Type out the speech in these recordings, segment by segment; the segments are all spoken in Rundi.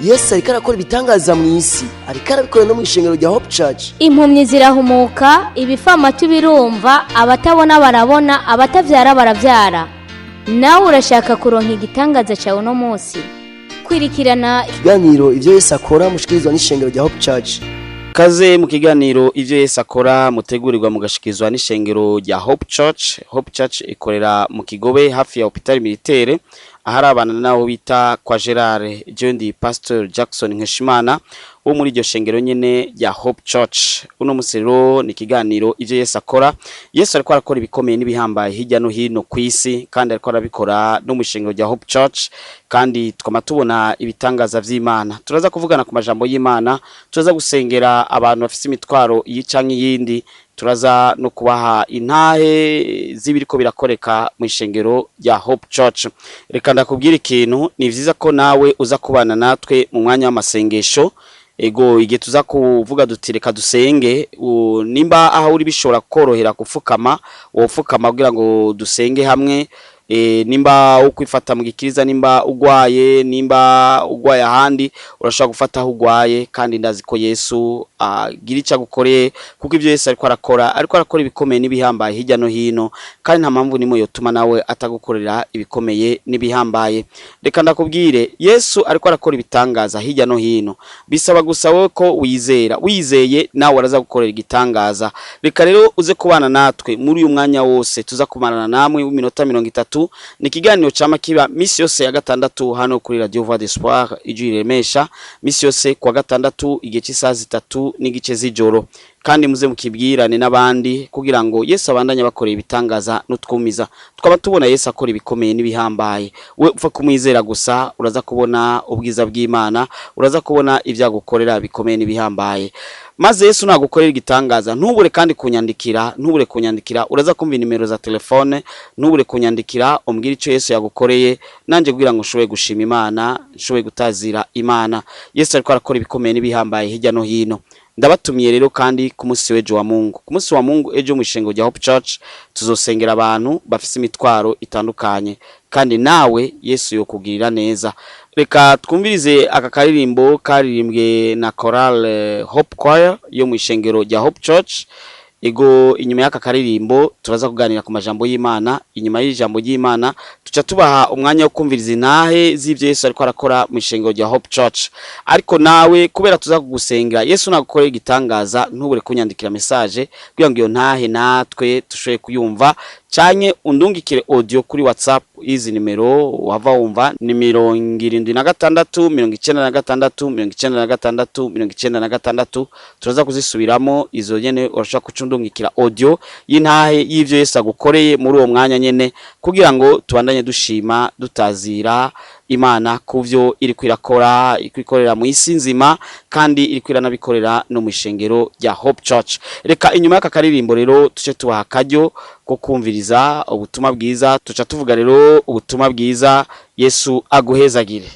Yesu ariko arakora ibitangaza mu isi, ariko arabikora no mu ishengero rya Hope Church. Impumyi zirahumuka, ibifamatu birumva, abatabona barabona, abatavyara baravyara. Nawe urashaka kuronka igitangaza cyawe uno munsi? Kwirikirana ikiganiro Ivyo Yesu Akora mushikirizwa n'ishengero rya Hope Church. Kaze mu kiganiro Ivyo Yesu Akora, mutegurirwa mugashikizwa n'ishengero rya Hope Church. Hope Church ikorera mu Kigobe, hafi ya Hôpital Militaire, ahari abana naho bita kwa Gerard. Jewe ndi Pastor Jackson Nkeshimana wo muri iryo shengero nyene rya Hope Church. Uno musi rero ni ikiganiro Ivyo Yesu Akora. Yesu ariko arakora ibikomeye n'ibihambaye hirya no hino kw'isi, kandi ariko arabikora no mu ishengero rya Hope Church, kandi twama tubona ibitangaza vy'Imana. Turaza kuvugana ku majambo y'Imana, turaza gusengera abantu bafise imitwaro iyi canke iyindi, turaza no kubaha intahe z'ibiriko birakoreka mu ishengero rya Hope Church. Reka ndakubwira ikintu: ni vyiza ko nawe uza kubana natwe mu mwanya w'amasengesho. Ego, igihe tuza kuvuga duti "Reka dusenge", nimba aho uri bishobora korohera gupfukama, wopfukama kugira ngo dusenge hamwe. Nimba ukwifata mu gikiriza, nimba ugwaye ahandi, urashobora gufata aho ugwaye, kandi ndazi ko Yesu agira icyo agukoreye, kuko ibyo Yesu ariko arakora, ariko arakora ibikomeye n'ibihambaye hirya no hino, kandi nta mpamvu nimwe yotuma nawe atagukorera ibikomeye n'ibihambaye. Reka ndakubwire, Yesu ariko arakora ibitangaza hirya no hino, bisaba gusa wowe ko wizera. Wizeye, nawe araza gukorera igitangaza. Reka rero uze kubana natwe muri uyu mwanya wose tuza kumarana namwe w'iminota 30. Ni ikiganiro cama kiba misi yose ya gatandatu hano kuri Radio Voix d'Espoir, Ijwi Riremesha, misi yose kuwa gatandatu igihe cy'isaha 3:30 z'ijoro. Kandi muze mukibwirane n'abandi kugira ngo Yesu abandanye bakorera ibitangaza n'utwumiza. Twaba tubona Yesu akora ibikomeye n'ibihambaye. We upfa kumwizera gusa, uraza kubona ubwiza bw'Imana, uraza kubona ibyagukorera bikomeye n'ibihambaye. Maze Yesu nagukorera igitangaza, ntubure kandi kunyandikira, ntubure kunyandikira. Uraza kumva nimero za telefone. Ntubure kunyandikira umbwire icyo Yesu yagukoreye, nanjye kugira ngo nshobore gushima Imana, nshobore gutazira Imana. Yesu ariko arakora ibikomeye n'ibihambaye hirya no hino. Ndabatumiye rero kandi ku munsi w'ejo wa Mungu, ku munsi wa Mungu ejo, mu ishengo rya Hope Church tuzosengera abantu bafise imitwaro itandukanye, kandi nawe Yesu yokugirira neza. Reka twumvirize aka karirimbo karirimbwe na chorale Hope Choir yo mu ishengero rya Hope Church. Ego, inyuma y'aka karirimbo turaza kuganira ku majambo y'Imana. Inyuma y'ijambo ry'Imana tuca tubaha umwanya wo kumviriza intahe z'ivyo Yesu ariko arakora mu ishengero rya Hope Church. Ariko nawe, kubera tuza kugusengera, Yesu nagukorera igitangaza, ntubure kunyandikira message kugira ngo iyo ntahe natwe dushobore kuyumva, canke undungikire audio kuri WhatsApp. Izi nimero wava wumva ni 76 96 96 96. Turaza kuzisubiramo izo nyene. Urashobora kuca undungikira audio y'intahe y'ivyo Yesu agukoreye muri uwo mwanya nyene, kugira ngo tubandanye dushima, dutazira Imana kuvyo iriko irakora, iriko ikorera mu isi nzima, kandi iriko iranabikorera no mu ishengero rya Hope Church. Reka inyuma y'aka karirimbo rero tuce tubaha akaryo ko kumviriza ubutumwa bwiza. Tuca tuvuga rero ubutumwa bwiza. Yesu aguhezagire.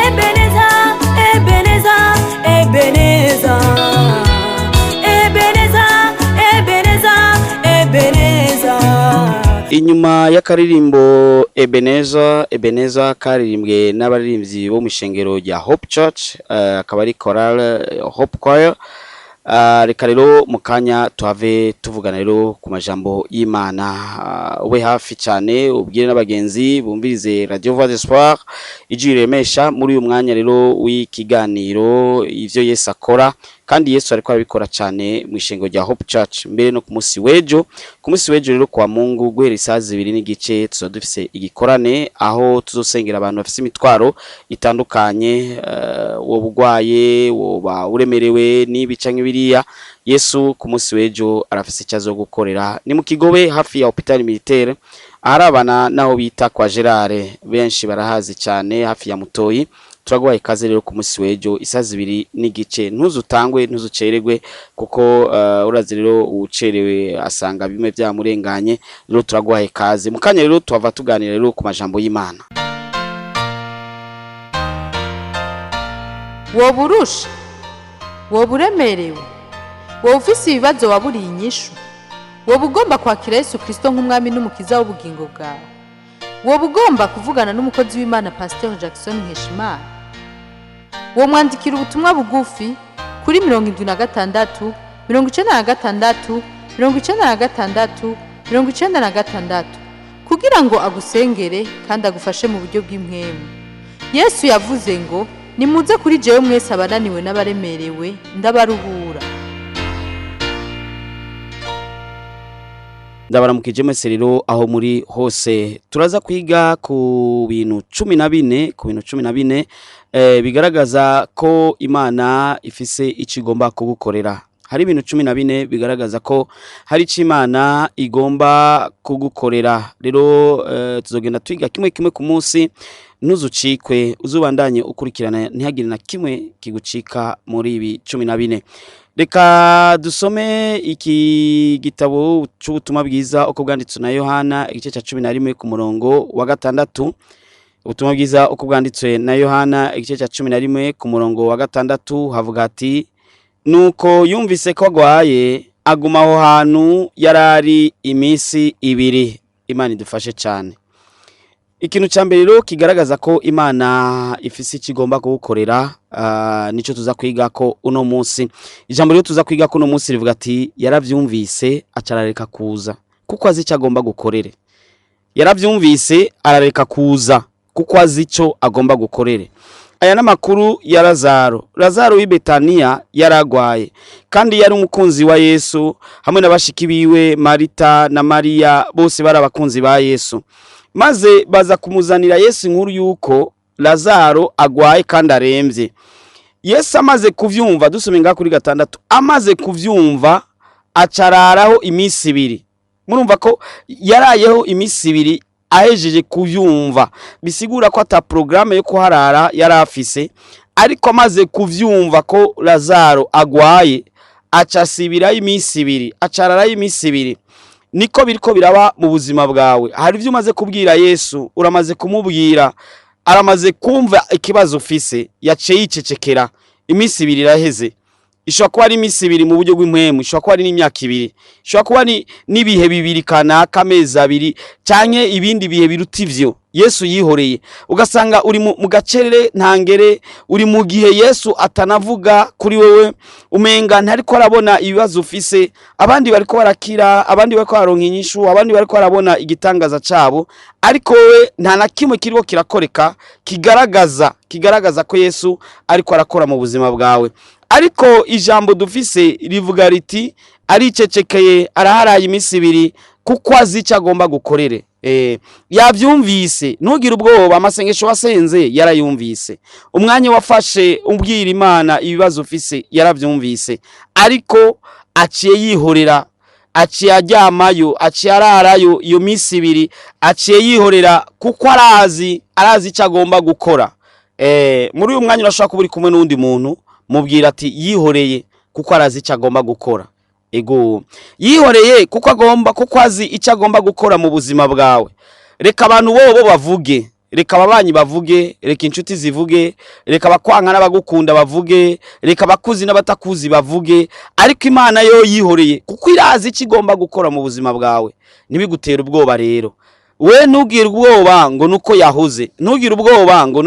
Ebeneza, Ebeneza, Ebeneza, Ebeneza, Ebeneza, Ebeneza. Inyuma y'akaririmbo Ebeneza, Ebeneza karirimbwe n'abaririmbyi bo mu ishengero rya Hope Church, akaba ari chorale Hope Choir. Reka rero mu kanya tuhave tuvugana rero ku majambo y'Imana. Ube hafi cyane, ubwire n'abagenzi bumvirize Radio Voix d'Espoir, Ijwi Riremesha, muri uyu mwanya rero w'ikiganiro Ivyo Yesu Akora. Kandi Yesu ariko arabikora cyane mu ishengo rya Hope Church, mbere no ku munsi w'ejo. Ku munsi w'ejo rero kwa Mungu, guhera isaha 2:30, tuzoba dufise igikorane aho tuzosengera abantu bafise imitwaro itandukanye. Woba ugwaye, woba uremerewe n'ibi canke biriya, Yesu ku munsi w'ejo arafise icyo azogukorera. Ni mu Kigobe, hafi ya Hôpital Militaire, aharabana naho bita kwa Gerard, benshi barahazi cyane, hafi ya Mutoyi. Turaguhaye ikaze rero ku munsi w'ejo isaha 2:15. Ntuzutangwe, ntuzucererwe, kuko urazi rero ucerewe asanga bimwe byamurenganye. Rero turaguhaye ikaze. Mu kanya rero tuhava tuganira rero ku majambo y'Imana. Woba urusha, woba uremerewe, woba ufise ibibazo waburiye inyishu, woba ugomba kwakira Yesu Kristo nk'umwami n'umukiza w'ubugingo bwawe, woba ugomba kuvugana n'umukozi w'Imana Pasteur Jackson Nkeshimana, womwandikira ubutumwa bugufi kuri 76 96 96 96 kugira ngo agusengere kandi agufashe mu buryo bw'impwemu. Yesu yavuze ngo: nimuze kuri jewe mwese abananiwe n'abaremerewe, ndabaruhura. Ndabaramukije mwese rero aho muri hose. Turaza kwiga ku bintu 14, ku bintu 14 bigaragaza ko Imana ifise ico igomba kugukorera. Hari ibintu 14 bigaragaza ko hari ico Imana igomba kugukorera. Rero tuzogenda twiga kimwe kimwe ku munsi. Ntuzucikwe, uzubandanye ukurikirana, ntihagire na kimwe kigucika muri ibi 14. Reka dusome iki gitabo c'ubutumwa bwiza uko bwanditswe na Yohana, igice ca 11 ku murongo wa 6. Ubutumwa bwiza uko bwanditswe na Yohana, igice ca 11 ku murongo wa 6, havuga ati: nuko yumvise ko agwaye, aguma aho hantu yarari iminsi 2. Imana idufashe cyane. Ikintu ca mbere rero kigaragaza ko Imana ifise ico igomba kugukorera, nico tuza kwiga ko uno munsi. Ijambo rero tuza kwiga ko uno munsi rivuga ati: yaravyumvise acarareka kuza kuko azi ico agomba gukorere. Yaravyumvise arareka kuza kuko azi ico agomba gukorere. Aya n'amakuru ya Lazaro. Lazaro w'i Betaniya yaragwaye, kandi yari umukunzi wa Yesu hamwe n'abashiki biwe Marita na Mariya, bose bari abakunzi ba Yesu. Maze baza kumuzanira Yesu inkuru yuko Lazaro agwaye kandi aremvye. Yesu amaze kuvyumva, dusome ngaha kuri 6, amaze kuvyumva acararaho iminsi 2. Murumva ko yarayeho iminsi 2 ahejeje kuvyumva, bisigura ko ata programme yo kuharara yarafise, ariko amaze kuvyumva ko Lazaro agwaye acasibirayo iminsi 2, acararayo iminsi 2. Niko biriko biraba mu buzima bwawe. Hari ivyo umaze kubwira Yesu, uramaze kumubwira, aramaze kumva ikibazo ufise, yaciye yicecekera. Iminsi 2 iraheze. Ishobora kuba ari iminsi 2 mu buryo bw'impwemu, ishobora kuba ari n'imyaka 2, ishobora kuba ari n'ibihe 2 kanaka, amezi 2 canke ibindi bihe biruta ivyo Yesu yihoreye. Ugasanga uri mu gacerere ntangere, uri mu gihe Yesu atanavuga kuri wewe, umenga ntariko arabona ibibazo ufise. Abandi bariko barakira, abandi bariko baronka inyishu, abandi bariko barabona igitangaza cabo, ariko wewe nta na kimwe kiriko kirakoreka kigaragaza ko Yesu ariko arakora mu buzima bwawe. Ariko ijambo dufise rivuga riti: aricecekeye araharaye iminsi 2 kuko azi ico agomba gukorere. Yavyumvise. Ntugire ubwoba, amasengesho wasenze yarayumvise, umwanya wafashe ubwira Imana ibibazo ufise yaravyumvise, ariko aciye yihorera, aciye aryamayo, aciye ararayo iyo minsi 2, aciye yihorera kuko arazi ico agomba gukora. Muri uyu mwanya urashobora kuba uri kumwe n'undi muntu, mubwira ati: yihoreye kuko arazi ico agomba gukora. Ego, yihoreye kuko agomba, kuko azi ico agomba gukora mu buzima bwawe. Reka abantu bobo bavuge, reka ababanyi bavuge, reka inshuti zivuge, reka abakwanka n'abagukunda bavuge, reka abakuzi n'abatakuzi bavuge, ariko Imana yo yihoreye kuko irazi ico igomba gukora mu buzima bwawe. Ntibigutere ubwoba rero. We ntugire ubwoba ngo nuko yahoze, ntugire ubwoba ngo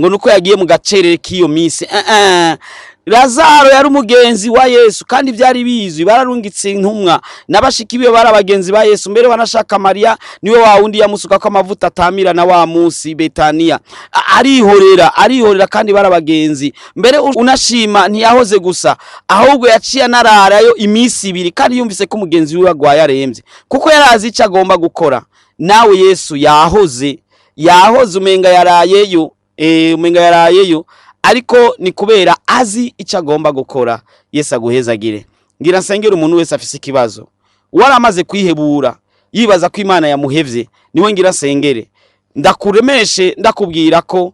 nuko yagiye mu gacerere k'iyo minsi. Lazaro yari umugenzi wa Yesu kandi byari bizwi, bararungitse intumwa n'abashiki biwe bari abagenzi ba Yesu. Mbere banashaka Mariya niwe wa wundi yamusuka ko amavuta atamira na wa munsi Betania. Arihorera kandi bari abagenzi. Mbere unashima ntiyahoze gusa, ahubwo yaciye anararayo iminsi 2 kandi yumvise ko umugenzi wiwe agwaye aremvye, kuko yarazi icyo agomba gukora. Nawe Yesu yahoze umenga yarayeyo, umenga yarayeyo, ariko ni kubera azi icyo agomba gukora. Yesu aguhezagire. Ngira nsengera umuntu wese afise ikibazo, waramaze kwihebura yibaza ko Imana yamuhevye, niwe ngira nsengere. Ndakuremeshe, ndakubwira ko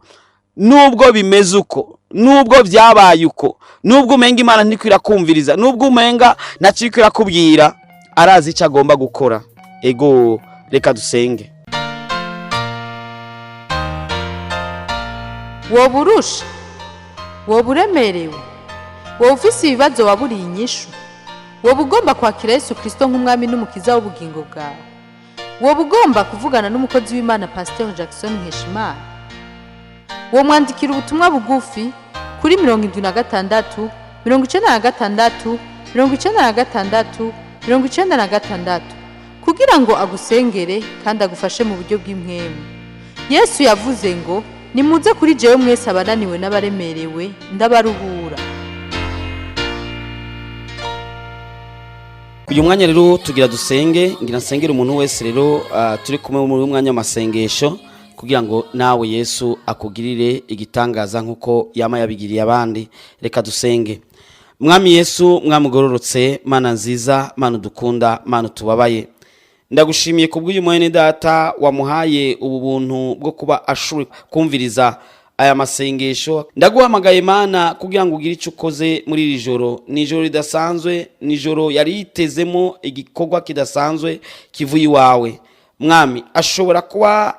Nubwo bimeze uko, nubwo byabaye uko, nubwo umenga Imana ntikwirakumviriza, nubwo umenga ntacyo irakubwira, arazi icyo agomba gukora. Ego, reka dusenge. Woba urusha, woba uremerewe, woba ufise ibibazo waburiye inyishu, woba ugomba kwakira Yesu Kristo nk'umwami n'umukiza w'ubugingo bwawe, woba ugomba kuvugana n'umukozi w'Imana Pasteur Jackson Nkeshimana, womwandikira ubutumwa bugufi kuri 76 96 96 96 kugira ngo agusengere kandi agufashe mu buryo bw'impwemu. Yesu yavuze ngo: "Nimuze kuri jewe mwese abananiwe n'abaremerewe, ndabaruhura." Uyu mwanya rero tugira dusenge. Ngira nsengere umuntu wese rero turi kumwe muri uyu mwanya w'amasengesho, kugira ngo nawe Yesu akugirire igitangaza nk'uko yama yabigiriye abandi. Reka dusenge. Mwami Yesu, Mwami ugororotse, Mana nziza, Mana udukunda, Mana utubabaye, ndagushimiye kubw'uyu mwene data wamuhaye ubu buntu bwo kuba ashoboye kumviriza aya masengesho. Ndaguhamagaye Mana kugira ngo ugire icyo ukoze muri iri joro. Ni ijoro ridasanzwe, ni ijoro yari yitezemo igikorwa kidasanzwe kivuye iwawe. Mwami, ashobora kuba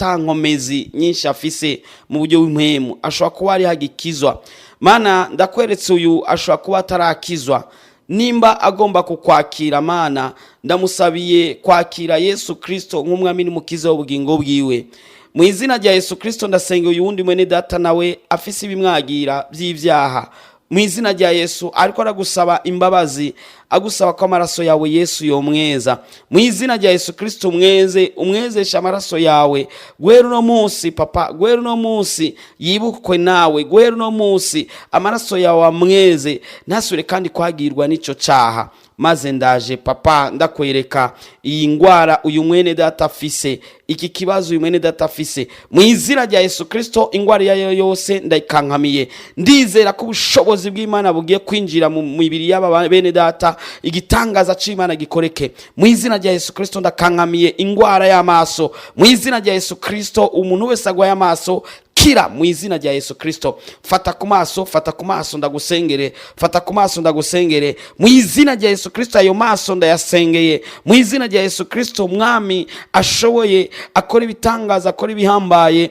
atankomezi nyinshi afise mu buryo bw'impwemu, ashobora kuba ari hagikizwa. Mana, ndakweretse uyu ashobora kuba atarakizwa. Nimba agomba kukwakira, Mana, ndamusabiye kwakira Yesu Kristo nk'umwami n'umukiza w'ubugingo bwiwe. Mu izina rya Yesu Kristo ndasenga uyu wundi mwene data nawe afise ibimwagira by'ibyaha. Mu izina rya Yesu ariko aragusaba imbabazi, agusaba ko amaraso yawe Yesu yomweza. Mu izina rya Yesu Kristo umweze, umwezesha amaraso yawe. Guhera uno munsi, papa, guhera uno munsi yibukwe nawe, guhera uno munsi amaraso yawe amweze, ntasubire kandi kwagirwa n'ico caha. Maze ndaje papa, ndakwereka iyi ngwara uyu mwene data afise, iki kibazo uyu mwene data afise. Mu izina rya Yesu Kristo ingwara iyo ariyo yose ndayikankamiye. Ndizera ko ubushobozi bw'Imana bugiye kwinjira mu mibiri y'aba bene data, igitangaza c'Imana gikoreke. Mu izina rya Yesu Kristo ndakankamiye ingwara y'amaso. Mu izina rya Yesu Kristo umuntu wese agwaye amaso, kira mu izina rya Yesu Kristo. Fata ku maso, fata ku maso ndagusengere, fata ku maso ndagusengere. Mu izina rya Yesu Kristo ayo maso ndayasengeye. Mu izina rya Yesu Kristo Mwami ashoboye akora ibitangaza, akora ibihambaye,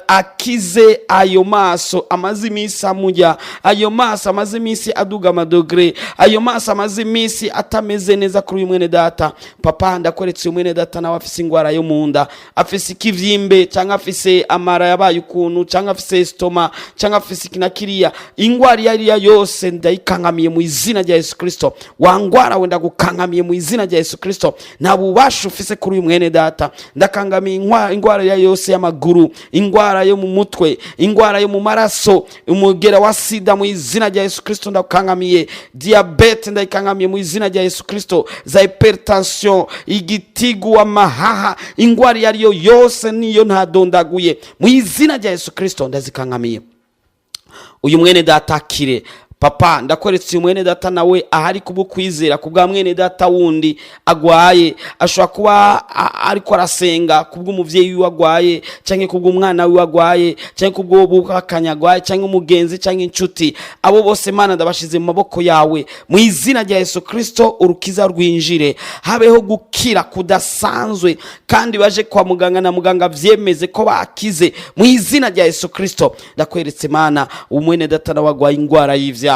akize ayo maso amaze iminsi amujya, ayo maso amaze iminsi aduga amadogere, ayo maso amaze iminsi atameze neza kuri uyu mwene data. Papa, ndakweretse uyu mwene data nawe afise ingwara yo mu nda, afise ikivyimbe, cyangwa afise amara yabaye ukuntu, cyangwa afise estoma, cyangwa afise iki na kiriya. Ingwara iyo ariyo yose ndayikankamiye mu izina rya Yesu Kristo. Wa ngwara we, ndagukankamiye mu izina rya Yesu Kristo. Nta bubasha ufise kuri uyu mwene data. Ndakangamiye ingwara iyo ariyo yose y'amaguru, ingwara yo mu mutwe, ingwara yo mu maraso, umugera wa sida, mu izina rya Yesu Kristo ndakangamiye. Diabete ndayikangamiye mu izina rya Yesu Kristo, za hypertension, igitigu, amahaha, ingwara iyo ariyo yose niyo ntadondaguye, mu izina rya Yesu Kristo ndazikankamiye. Uyu mwene data akire. Papa, ndakweretse uyu mwene data nawe ahari kubwo kwizera kubwa mwene data wundi agwaye, ashobora kuba ariko arasenga kubw'umuvyeyi wiwe agwaye, canke kubw'umwana wiwe agwaye, canke kubw'uwo bubakanye agwaye, canke umugenzi canke inshuti. Abo bose Mana ndabashize mu maboko yawe. Mu izina rya Yesu Kristo urukiza rwinjire, habeho gukira kudasanzwe, kandi baje kwa muganga na muganga avyemeze ko bakize. Mu izina rya Yesu Kristo ndakweretse Mana umwene data nawe agwaye ingwara y'ivyaha,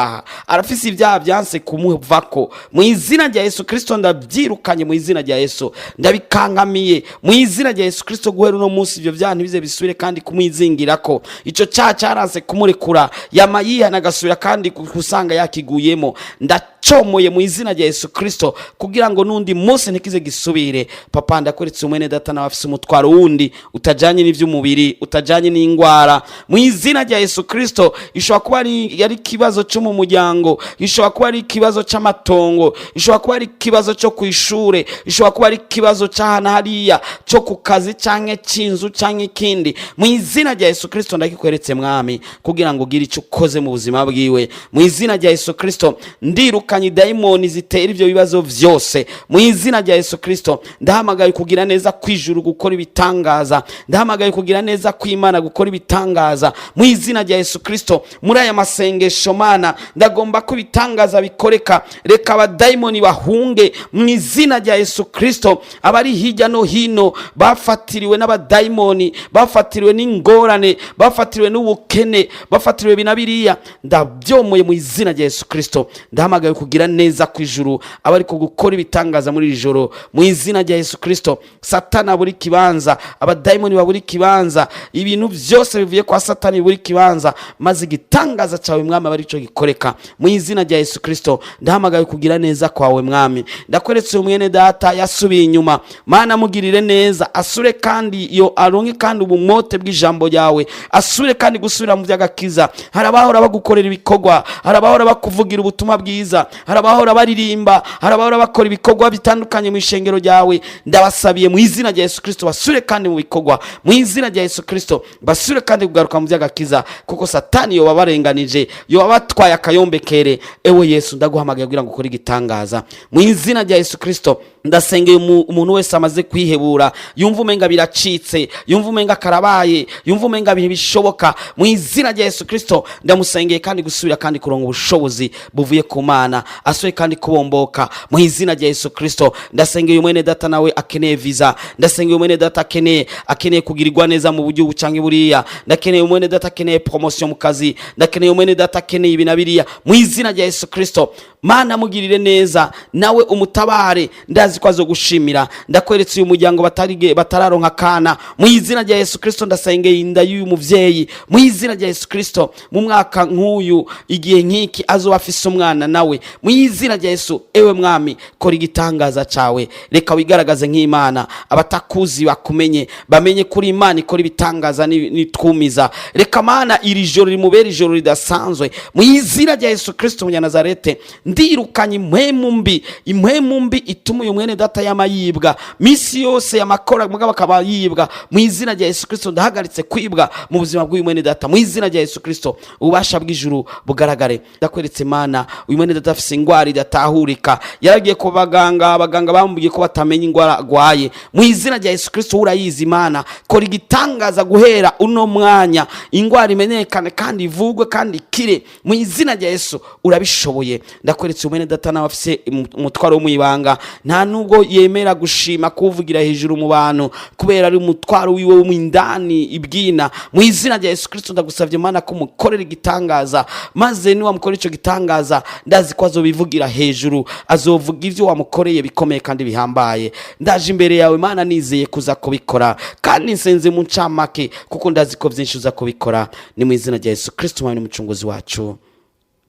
arafise ibyaha byanse kumuvako. Mu izina rya Yesu Kristo ndabyirukanye, mu izina rya Yesu ndabikankamiye. Mu izina rya Yesu Kristo guhera uno munsi ivyo vyaha ntibize bisubire kandi kumwizingirako. Ico cyaha cyaranse kumurekura, yama yihana agasubira kandi gusanga yakiguyemo. Ndacomoye mu izina rya Yesu Kristo kugira ngo n'undi munsi ntikize gisubire. Papa, ndakweretse umwene data nawe afise umutwaro wundi utajanye n'ivy'umubiri, utajanye n'ingwara. Mu izina rya Yesu Kristo ishobora kuba ari ikibazo cyo mu muryango, ishobora kuba ari ikibazo c'amatongo, ishobora kuba ari ikibazo cyo kw'ishure, ishobora kuba ari ikibazo c'ahana hariya cyo ku kazi, canke c'inzu, canke ikindi. Mu izina rya Yesu Kristo ndakikweretse Mwami, kugira ngo ugire ico ukoze mu buzima bwiwe. Mu izina rya Yesu Kristo ndirukanye Ndirukanye dayimoni zitera ivyo bibazo vyose mu izina rya Yesu Kristo. Ndahamagaye kugira neza kwijuru gukora ibitangaza, ndahamagaye kugira neza kw'Imana gukora ibitangaza mu izina rya Yesu Kristo. Muri aya masengesho, Mana, ndagomba ko ibitangaza bikoreka. Reka abadayimoni bahunge mu izina rya Yesu Kristo. Abari hirya no hino bafatiriwe n'abadayimoni, bafatiriwe n'ingorane, bafatiriwe n'ubukene, bafatiriwe bina biriya, ndabyomoye mu izina rya Yesu Kristo. Ndahamagaye kugira neza kw'ijuru abari gukora ibitangaza muri iri joro mu izina rya Yesu Kristo. Satana buri kibanza, abadayimoni baburi kibanza, ibintu byose bivuye kwa Satani buri kibanza, maze igitangaza cyawe, Mwami, aba aricyo gikoreka mu izina rya Yesu Kristo. Ndahamagaye kugira neza kwawe, Mwami. Ndakweretse uyu mwene data yasubiye inyuma. Mana, mugirire neza, asure kandi yo aronke kandi ubumote bw'ijambo ryawe, asure kandi gusubira mu by'agakiza. Hari abahora bagukorera ibikorwa, hari abahora bakuvugira ubutumwa bwiza, hari abahora baririmba, hari abahora bakora ibikorwa bitandukanye mu ishengero ryawe. Ndabasabiye mu izina rya Yesu Kristo, basure kandi mu bikorwa mu izina rya Yesu Kristo, basure kandi kugaruka mu by'agakiza, kuko Satani yoba barenganije, yoba batwaye akayombekere. Ewe Yesu, ndaguhamagaye kugira ngo ukore igitangaza mu izina rya Yesu Kristo. Ndasengeye umuntu wese amaze kwihebura, yumva umenga biracitse, yumva umenga karabaye, yumva umenga ntibishoboka. Mu izina rya Yesu Kristo, ndamusengeye kandi gusubira kandi kuronka ubushobozi buvuye ku Mana, asubire kandi kubomboka mu izina rya Yesu Kristo. Ndasengeye umwene data nawe akeneye visa, ndasengeye umwene data akeneye kugirirwa neza mu buryo ubu canke buriya, ndakeneye umwene data akeneye promotion mu kazi, ndakeneye umwene data akeneye ibi na biriya. Mu izina rya Yesu Kristo, Mana, mugirire neza nawe umutabare, ndazi ko azogushimira. Ndakweretse uyu muryango batarige batararonka akana. Mu izina rya Yesu Kristo, ndasengeye inda y'uyu muvyeyi mu izina rya Yesu Kristo. Mu mwaka nk'uyu, igihe nk'iki, azoba afise umwana nawe mu izina rya Yesu. Ewe Mwami, kora igitangaza cawe, reka wigaragaze nk'Imana, abatakuzi bakumenye, bamenye kuri Imana ikora ibitangaza n'itwumiza. Reka, Mana, iri joro rimubera ijoro ridasanzwe mu izina rya Yesu Kristo Munyanazarete. Ndirukanye impwemu mbi, impwemu mbi ituma uyu mwene data yama yibwa misi yose, yamakora mugabo akaba yibwa. Mu izina rya Yesu Kristo, ndahagaritse kwibwa mu buzima bw'uyu mwene data mu izina rya Yesu Kristo. Ububasha bw'ijuru bugaragare. Ndakweretse, Mana, uyu mwene data afise ingwara idatahurika, yaragiye ku baganga, abaganga bamubwiye ko batamenya ingwara agwaye. Mu izina rya Yesu Kristo, urayizi Imana, kora igitangaza guhera uno mwanya, ingwara imenyekane kandi ivugwe kandi ikire mu izina rya Yesu, urabishoboye. Ndakweretse umwene data nawe afise umutwaro wo mwibanga, nta nubwo yemera gushima kuwuvugira hejuru mu bantu kubera ari umutwaro wiwe wo mwindani ibwina. Mu izina rya Yesu Kristo, ndagusabye, Mana, ko mukorera igitangaza, maze niwamukorera ico gitangaza, ndazi ko azobivugira hejuru, azovuga ivyo wamukoreye bikomeye kandi bihambaye. Ndaje imbere yawe, Mana, nizeye kuza kubikora, kandi nsenze mu ncamake kuko ndazi ko vyinshi uza kubikora. Ni mu izina rya Yesu Kristo, Umwami n'Umucunguzi wacu,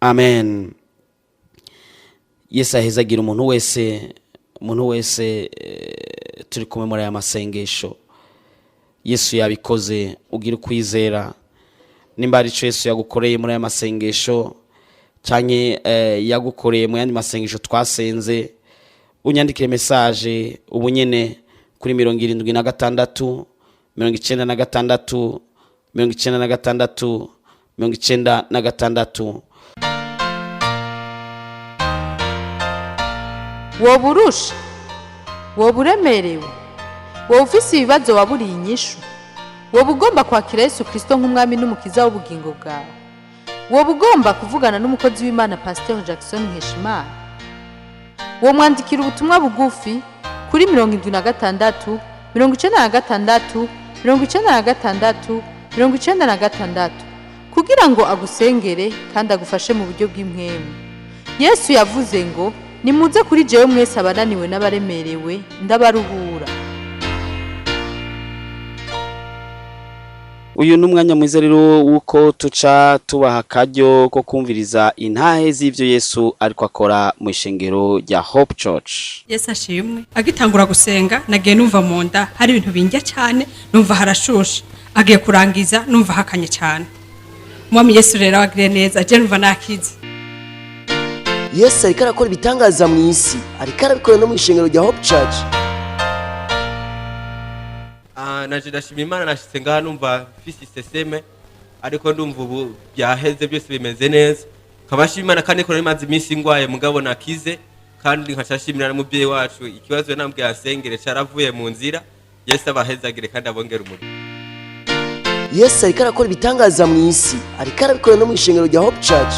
amen. Yesu ahezagira umuntu wese, umuntu wese turi kumwe muri aya masengesho. Yesu yabikoze, ugira ukwizera. Nimba hari ico Yesu yagukoreye muri aya masengesho canke yagukoreye mu yandi masengesho twasenze, unyandikire message ubu nyene kuri 76 96 96 96. Woba urusha, woba uremerewe, woba ufise ibibazo waburiye inyishu, woba ugomba kwakira Yesu Kristo nk'umwami n'umukiza w'ubugingo bwawe, woba ugomba kuvugana n'umukozi w'Imana Pasiteri Jackson Nkeshimana, womwandikira ubutumwa bugufi kuri 76 96 96 96 kugira ngo agusengere kandi agufashe mu buryo bw'impwemu. Yesu yavuze ngo: "Nimuze kuri jewe mwese abananiwe n'abaremerewe, ndabaruhura." Uyu ni umwanya mwiza rero w'uko tuca tubaha akaryo ko kumviriza intahe z'ivyo Yesu ariko akora mu ishengero rya Hope Church. Yesu ashimwe. Agitangura gusenga, nagiye numva mu nda hari ibintu binjya cyane, numva harashushe. Agiye kurangiza, numva hakanye cyane. Mwami Yesu rero abagiriye neza, je numva nakize. Yesu ariko arakora ibitangaza mu isi, ariko arabikora no mu ishengero rya Hope Church. Ah, naje ndashima Imana. Nashitse ngaha numva mfise iseseme, ariko ndumva ubu byaheze, byose bimeze neza. Nkaba nshima Imana kandi ko nari maze iminsi ngwaye, mugabo nakize. Kandi nkaca nshimira n'umubyeyi wacu, ikibazo nambwiye asengere caravuye mu nzira. Yesu abahezagire kandi abongere umuriro. Yesu ariko arakora ibitangaza mu isi, ariko arabikora no mu ishengero rya Hope Church.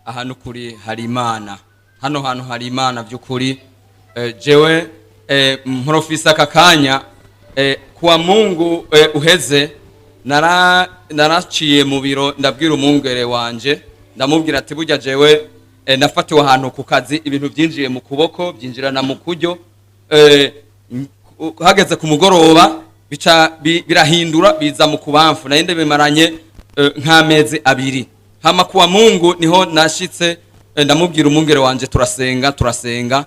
Ahantu kuri hari Imana, hano hantu hari Imana by'ukuri. Jewe mprofisa aka kanya kuwa Mungu uheze naraciye mu biro, ndabwira umwungere wanje, ndamubwira ati burya jewe nafatiwe ahantu ku kazi, ibintu byinjiye mu kuboko, byinjirana mu kuryo, hageze ku mugoroba bica birahindura biza mu kubamfu. Nari ndabimaranye nk'amezi 2. Hama kuwa Mungu niho nashitse, ndamubwira umwungere wanje, turasenga turasenga,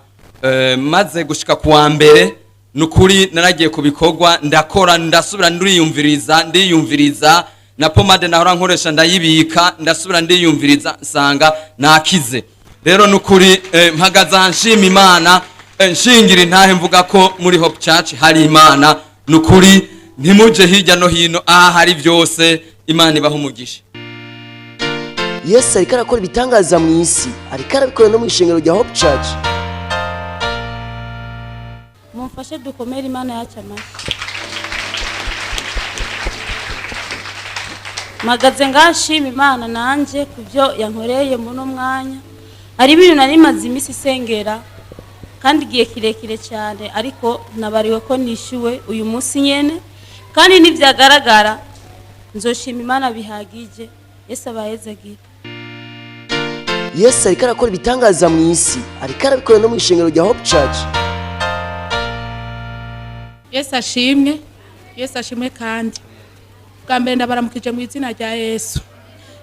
maze gushika kuwa mbere nukuri naragiye ku bikorwa, ndakora, ndasubira ndiyumviriza, ndiyumviriza na pomade nahora nkoresha ndayibika, ndasubira ndiyumviriza, nsanga nakize. Rero nukuri mpagaze nshima Imana, nshingira intahe mvuga ko muri Hope Church hari Imana. Nukuri ntimuje hirya no hino, aha hari byose. Imana ibaha umugisha. Yesu ariko arakora ibitangaza mu isi, ariko arabikora no mu ishengero rya Hope Church. Mumfashe dukomere Imana yacu amashyi. Mpagaze ngashima Imana nanjye ku byo yankoreye muri uno mwanya. Hari ibintu nari maze iminsi isengera kandi igihe kirekire cyane, ariko nabariwe ko nishyuwe uyu munsi nyene, kandi nibyagaragara nzoshima Imana bihagije. Yesu abahezagire. Yesu ariko arakora ibitangaza mu isi, ariko arabikora no mu ishengero rya Hope Church. Yesu ashimwe, Yesu ashimwe. Kandi bwa mbere ndabaramukije mu izina rya Yesu.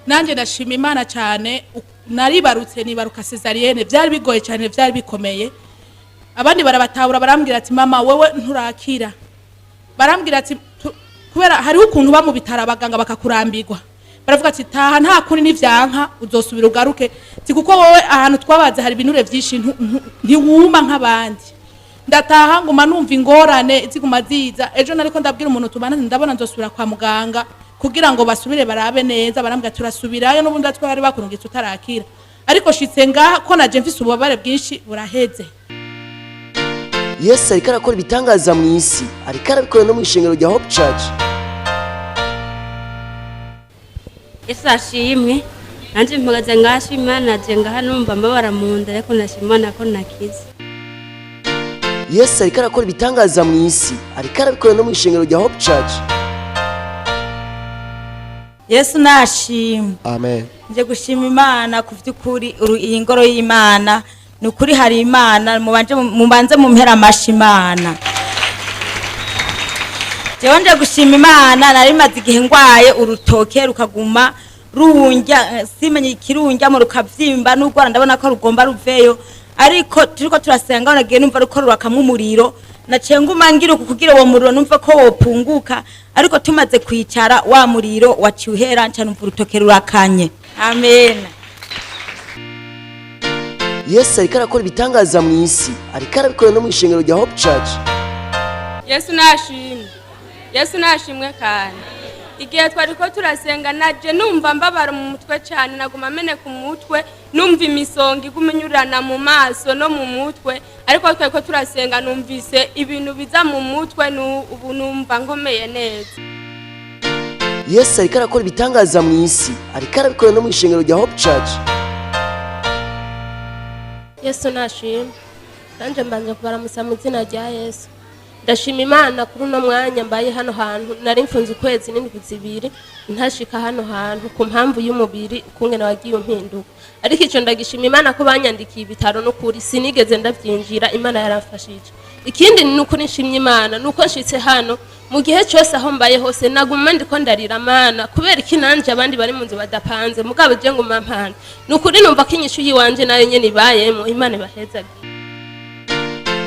Nanjye ndashima Imana cyane. Naribarutse, nibaruka césarienne, byari bigoye cyane, byari bikomeye. Abandi barabatahura, barambwira ati mama wewe nturakira. Barambwira ati kubera hariho ukuntu uba mu bitaro abaganga bakakurambirwa, baravuga ati taha nta kuri, nivyanka uzosubira ugaruke, ti kuko wowe ahantu twabaze hari ibinure byinshi, ntiwuma nk'abandi. Ndataha, nguma numva ingorane ziguma ziza. Ejo nariko ndabwira umuntu tubana nti ndabona nzosubira kwa muganga kugira ngo basubire barabe neza. Barambwira turasubirayo n'ubundi twari bakurungitse utarakira. Ariko shitse ngaha ko naje mfise ububabare bwinshi, buraheze. Yesu ariko arakora ibitangaza mu isi, ariko arabikora no mu ishengero rya Hope Church. Yesu ashimwe. Nanjye mpagaze ngashima Imana, naje ngaha numva mbabara mu nda, ariko ndashima Imana ko nakize. Yesu ariko arakora ibitangaza mu isi, ariko arabikora no mu ishengero rya Hope Church. Yesu nashimwe. Amen. Nje gushima Imana ku by'ukuri. Iyi ngoro y'Imana ni ukuri hari Imana. Mubanje mubanze mumpera amashi Imana. Jewe nje gushima Imana. Nari maze igihe ngwaye urutoke rukaguma rundya, simenye ikirundya mu rukavyimba n'urwara, ndabona ko rugomba ruveyo. Ariko turiko turasenga, nagiye numva ruko rurakamwa umuriro, naciye nguma ngira uku kugira uwo muriro numva ko wopunguka. Ariko tumaze kwicara wa muriro waciye uhera, nca numva urutoke rurakanye. Amen. Yesu ariko arakora ibitangaza mu isi, ariko arabikora no mu ishengero rya Hope Church. Yesu nashimwe, Yesu nashimwe. Kandi igihe twari ko turasenga naje numva mbabara mu mutwe cyane, naguma meneka umutwe, numva imisonga iguma inyurana mu maso no mu mutwe. Ariko twari ko turasenga numvise ibintu biza mu mutwe, ubu numva nkomeye neza. Yesu ariko arakora ibitangaza mu isi, ariko arabikora no mu ishengero rya Hope Church. Yesu nashimwe. Nanjye mbanje kubaramutsa mu izina rya Yesu. Ndashima Imana kuri uno mwanya mbaye hano hantu. Nari mfunze ukwezi n'indwi 2 ntashika hano hantu ku mpamvu y'umubiri ukungene wagiye umpinduka. Ariko icyo ndagishima Imana ko banyandikiye ibitaro, n'ukuri sinigeze ndabyinjira, Imana yaramfashije. Ikindi ni ukuri nshimye Imana nuko nshitse hano. Mu gihe cyose aho mbaye hose naguma ndiko ndarira: Mana, kubera iki nanje abandi bari mu nzu badapanze, mugabo je nguma mpana? Ni ukuri numva ko inyishu yiwanje nayo nyene ibayemo. Imana ibahezage.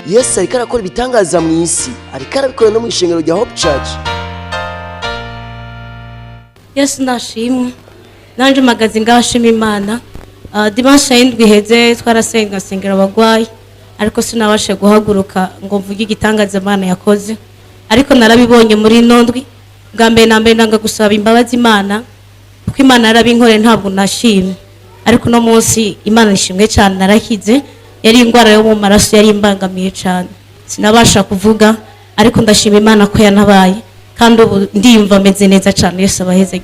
Yesu ariko arakora ibitangaza mu isi, ariko arabikora no mu ishengero rya Hope Church. Yesu nashimwe. Nanje mpagaze ngaho nshima Imana. Dimanche y'indwi iheze twarasenga, nsengera abagwayi, ariko sinabashe guhaguruka ngo mvuge igitangaza Imana yakoze, ariko narabibonye muri ino ndwi. Bwa mbere na mbere nanga gusaba imbabazi Imana. Kuko Imana yarabinkoreye, ntabwo nashimye, ariko uno munsi Imana ishimwe cyane, narakize. Yari indwara yo mu maraso, yari imbangamiye cyane, sinabasha kuvuga, ariko ndashima Imana ko yanabaye, kandi ubu ndiyumva ameze neza cyane. Yesu abaheze.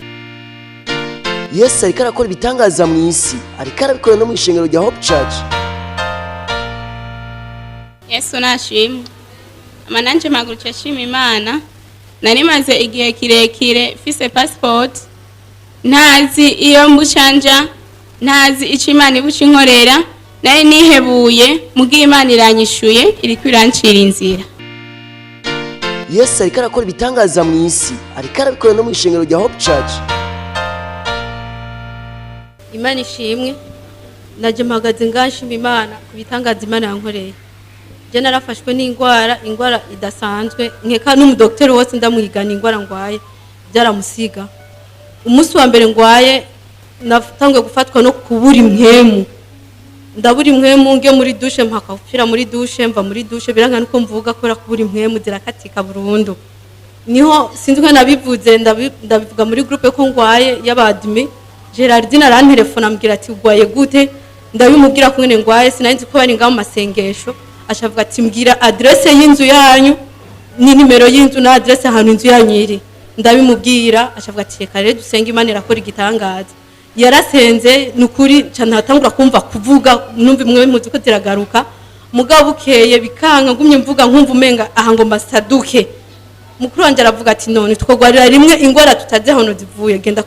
Yesu ariko arakora ibitangaza mu isi, ariko arabikora no mu ishengero rya Hope Church. Yesu nashimwe. Ama nanje mpagurutse nshima Imana. Nari maze igihe kirekire mfise passport, ntazi iyo mbucanja, ntazi ico Imana ibuca inkorera. Nari nihebuye, mugihe Imana iranyishuye, iriko irancira inzira. Yesu ariko arakora ibitangaza mu isi, ariko arabikora no mu ishengero rya Hope Church. Imana ishimwe. Najye mpagaze nshima Imana ku bitangaza Imana yankoreye. Njye narafashwe n'indwara, indwara idasanzwe, nkeka n'umudogiteri wose ndamwigana indwara ndwaye byaramusiga. Umunsi wa mbere ndwaye, natanguye gufatwa no kubura impwemu, ndabura impwemu, nge muri douche, mpaka gupfira muri douche, mva muri douche biranga nuko mvuga kubera kubura impwemu, zirakatika burundu. Niho sinzi ko nabivuze, ndabivuga muri groupe ko ngwaye y'abadimi. Gerardine arantelefona, ambwira ati: "Ugwaye gute?" Ndabimubwira ko ngene ngwaye, sinari nzi ko bari ngaho mu masengesho. Ashavuga ati: "Mbwira adresse y'inzu yanyu ni nimero y'inzu na adresse ahantu inzu yanyu iri." Ndabimubwira, ashavuga ati: "Reka rero dusenge, Imana irakora igitangaza." Yarasenze, ni ukuri nca ntatangura kumva kuvuga, numva imwe muzi ko ziragaruka. Mugabo bukeye bikanka, ngumye mvuga nkumva umenga aha ngo mbasaduke. Mukuru wanjye aravuga ati: "None twogwarira rimwe ingwara tutazi ahantu zivuye? Genda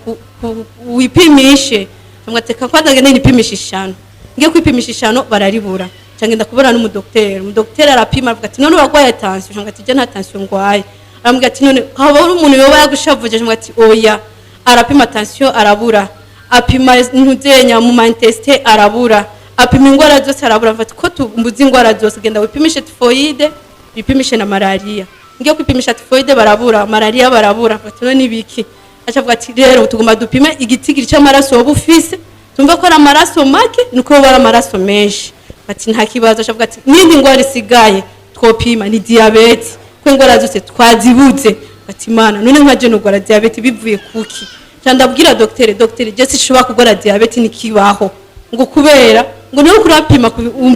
wipimishe." Ngateka kwanza ngende nipimishe ishano. Ngiye kwipimisha ishano bararibura. Nca ngenda kubona n'umudokiteri. Umudokiteri arapima, aravuga ati: "None urarwaye tension?" Nca ati: "Je nta tension ngwaye." Arambwira ati: "None haba hari umuntu yoba yagushavuje?" Nca ati: "Oya." Arapima tension arabura, apima ntuzenya mu ma intestins arabura, apima ingwara zose arabura. Avuga ati: "Ko tumbuze ingwara zose, genda wipimishe typhoïde, wipimishe na malaria." Ngiye kwipimisha typhoïde barabura, malaria barabura. Avuga ati: "None nibiki?" Acavuga ati: "Rero tugomba dupime igitigiri c'amaraso woba ufise, tumve ko ari amaraso make nuko yoba ari amaraso menshi." Ati: "Nta kibazo." Acavuga ati: "N'indi ngwara isigaye twopima ni diabète, ko ingwara zose twazibuze." Ati: "Mana, none nka je nogwara diabète bivuye kuki?" Ca ndabwira dogiteri: "Dogiteri, je sinshobora kugwara diabète, nikibaho." Ngo kubera ngo niwe kurapima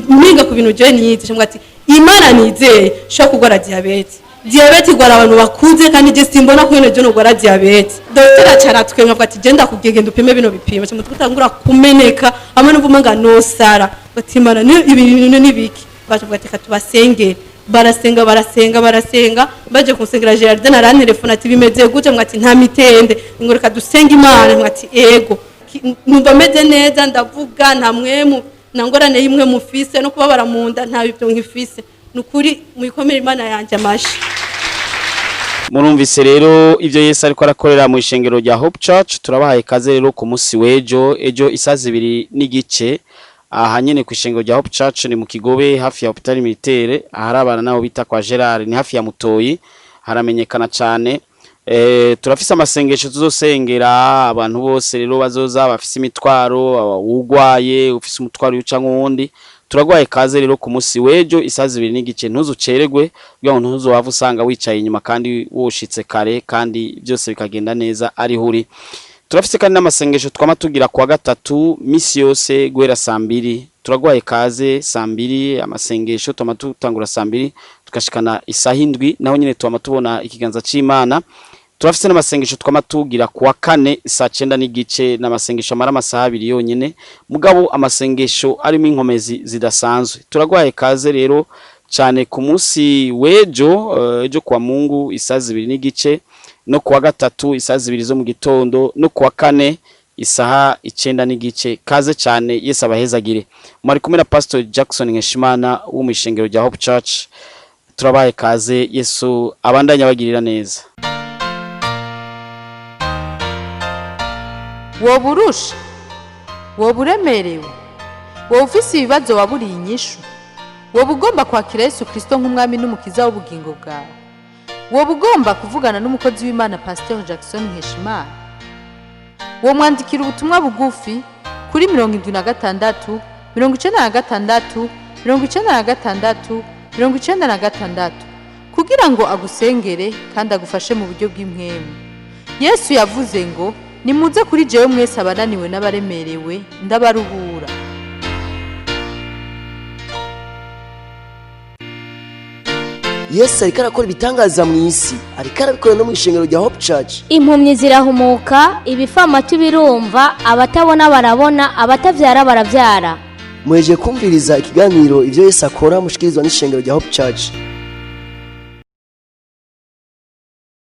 umpinga ku bintu je nize. Cyangwa ati: "Imana nizeye shobora kugwara diabète. Diabète igwara abantu bakuze, kandi je simbona ko je nogwara diabète." Dogiteri acara twenga, avuga ati: "Genda kubwiye, genda upime bino bipimo." Cyangwa tutangura kumeneka hamwe n'uvuga ngo nosara. Ati: "Imana, ni ibi bintu nibiki?" Bacavuga ati: "Reka tubasengere." Barasenga, barasenga, barasenga. Baje kunsengera, Gerardine arantelefona ati: "Bimeze gute?" Ngo ati: "Nta mitende." Ngo: "Reka dusenge Imana." Ngo ati: "Ego." Numva meze neza, ndavuga, nta mwemu, nta ngorane y'imwe mufise, no kubabara mu nda nta bibyo nkifise. Ni ukuri muyikomere Imana yanjye amashi. Murumvise rero ibyo Yesu ariko arakorera mu ishengero rya Hope Church. Turabahaye kaze rero ku munsi w'ejo, ejo isaha 2:30, aha nyene ku ishengero rya Hope Church, ni mu Kigobe, hafi ya Hôpital Militaire, ahari abana nabo bita kwa Gerard, ni hafi ya Mutoyi, haramenyekana cane. Turafise amasengesho tuzosengera abantu bose rero bazoza bafise imitwaro, ugwaye, ufise umutwaro uca nk'uwundi. Turagwaye kaze rero ku munsi w'ejo isaha 2:30. Ntuzuceregwe kugira ngo ntuzohave usanga wicaye inyuma kandi woshitse kare, kandi byose bikagenda neza ariho uri. Turafise kandi n'amasengesho twama tugira kuwa gatatu misi yose guhera saa 2. Turagwaye kaze saa 2, amasengesho twama tutangura saa 2 tugashikana isaha 7, naho nyine twama tubona ikiganza c'Imana. Turafise n'amasengesho twama tugira kuwa kane saa 9:30, n'amasengesho amara amasaha 2 yonyene, mugabo amasengesho arimo inkomezi zidasanzwe. Turagwaye kaze rero cyane ku munsi w'ejo, ejo kuwa Mungu isaha 2:30, no kuwa gatatu isaha 2 zo mu gitondo, no kuwa kane isaha 9:30. Kaze cyane, Yesu abahezagire. Mwari kumwe na Pastor Jackson Nkeshimana wo mu ishengero rya Hope Church. Turabaye kaze, Yesu abandanya abagirira neza. Woba urusha, woba uremerewe, woba ufise ibibazo waburiye inyishu, woba ugomba kwakira Yesu Kirisito nk'umwami n'umukiza w'ubugingo bwawe, woba ugomba kuvugana n'umukozi w'Imana Pasiteri Jackson Nkeshimana, womwandikira ubutumwa bugufi kuri 76 96 96 96 kugira ngo agusengere kandi agufashe mu buryo bw'impwemu. Yesu yavuze ngo: Nimuze kuri jewe mwese abananiwe n'abaremerewe, ndabaruhura. Yesu ariko arakora ibitangaza mu isi, ariko arabikora no mu ishengero rya Hope Church. Impumyi zirahumuka, ibifamatu birumva, abatabona barabona, abatavyara baravyara. Muheje kumviriza ikiganiro Ivyo Yesu Akora mushikirizwa n'ishengero rya Hope Church.